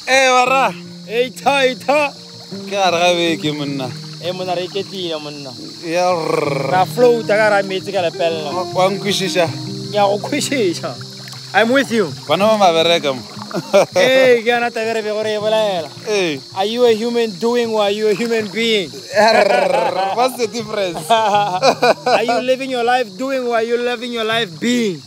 Ee warra. Eitha eitha. Ke gare ga beke monna. E monna re iketlile monna. Ya Ra floata ka ra metsi ka lepella. Wa nkwešiša. Ke a go kwešiša. I'm with you. Bana ba mabereka mo. Hey, ke yona taba e re bego re e bolela. Ee. Are you a human doing or are you a human being? What's the difference? Are you living your life doing or are you living your life being?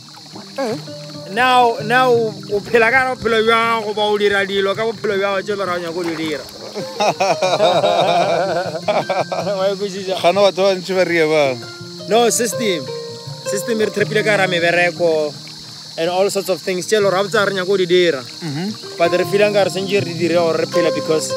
Now o phela ka bophelo bja gago goba o dira dilo ka bophelo bja gago tše le ra nyaka go di dira. Wa e kwešiša? Gana batho ba bantši ba rie bang. No, system. System e re trapile ka ra mebereko and all sorts of things tše le gore gabotse ga re nyaka go di dira. But re feelang ka re sentse re di dire gore re phela because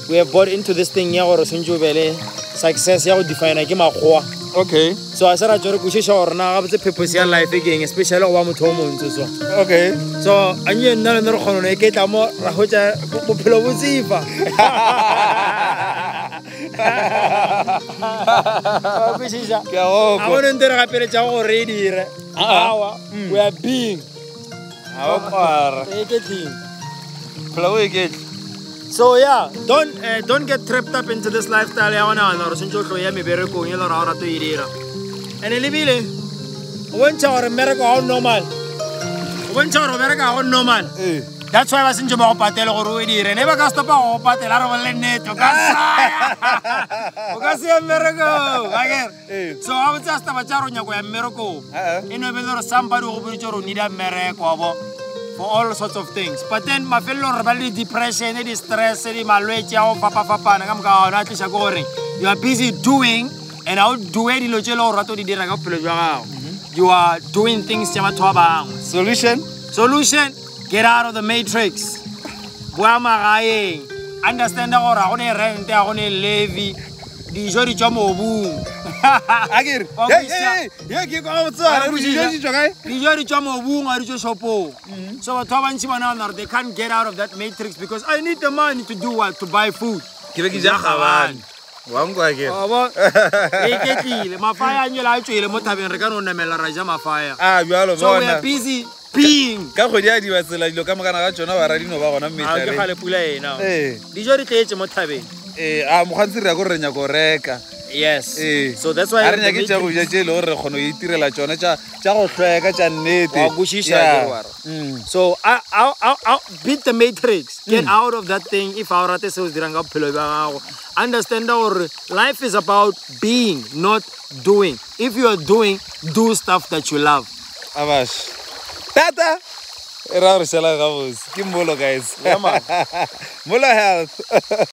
we have bought into this thing ya gore sentse o be le success ya go define ke makgowa. Okay. So a se ra tswa re kwešiša gore na gabotse purpose ya life ke eng, especially go ba motho o montsho so. Okay. So a nye nna le nna re kgona go iketla mo ra hwetša bophelo bo tsefa. Wa kwešiša? Ke a go A kwa. gona ntho e re gapeletšago gore re e dire. Awa, we are being. A o kwara. Re iketlile. Phela o iketle. So yeah, don't get trapped up into this lifestyle ya gona gona gore sentse o tlo ya meberekong e le gore ga o rate ho e dira. And lebile o bontšha gore mmereko ga o normal. O bontšha gore o bereka ga o normal. Ee. That's why ba sentse ba go patele gore o e dire. Ne ba ka stopa go patela re bolele nnete, o ka saya. O ka se ye mmerekong, akere? Ee. So ga botse a se taba tša gore o nyaka go ya mmerekong. Eh. E no be le gore somebody o go boditse gore o need-a mmereko wa bo for all sorts of things. But then mafelelong re ba le di-depression, di-stress, di malwetse a go fapa-fapana ka moka ga ona a tliša ke gore you are busy doing and ha o doe dilo tše e le gore o rata go di dira ka bophelo jwa gago. You are doing things tša batho ba bangwe. Solution? Solution, get out of the matrix. Boa magaeng. Understand gore ga go ne rent, ga go ne levy. Dijo di tswa mobung. Akere. Wa Hey, kwešiša? hey, hey, ke kwa go tswa. Wa kwešiša? Dijo di tswa kae? Dijo di tswa mobung, ga di tswe shopong. So batho ba bantši ba nagana gore they can't get out of that matrix because I need the money to do what? To buy food. Ke be ke ja gabane. Wa nkwa akere. Wa bo? Re iketlile. Mafaya a nyela a tswele mo thabeng, re ka no namela ra ja mafaya. Ah, bjalo So we bona. are busy being. Ka kgwedi ya dibatsela dilo ka mokana ga tšona baradino ba gona A ke metlhareng. kgale pula ena. Ee. Dijo di tletse mo thabeng. Ee, a mokgantsi re ya ko re nyaka go reka. Yes. Ee. So that's why A re nyake tša go ja tše e le gore re kgona go itirela tšona tša go hlweka tša nnete. Wa kwešiša, Yeah. ke wara. So I beat the matrix. Get out of that thing if a o rate seo se dirang ka bophelo bja gago. Understand gore life is about being, not doing. If you are doing, do stuff that you love. Abash. Tata. E ra gore šala gabotse. Ke Molo guys. Yeah, man. Molo Health.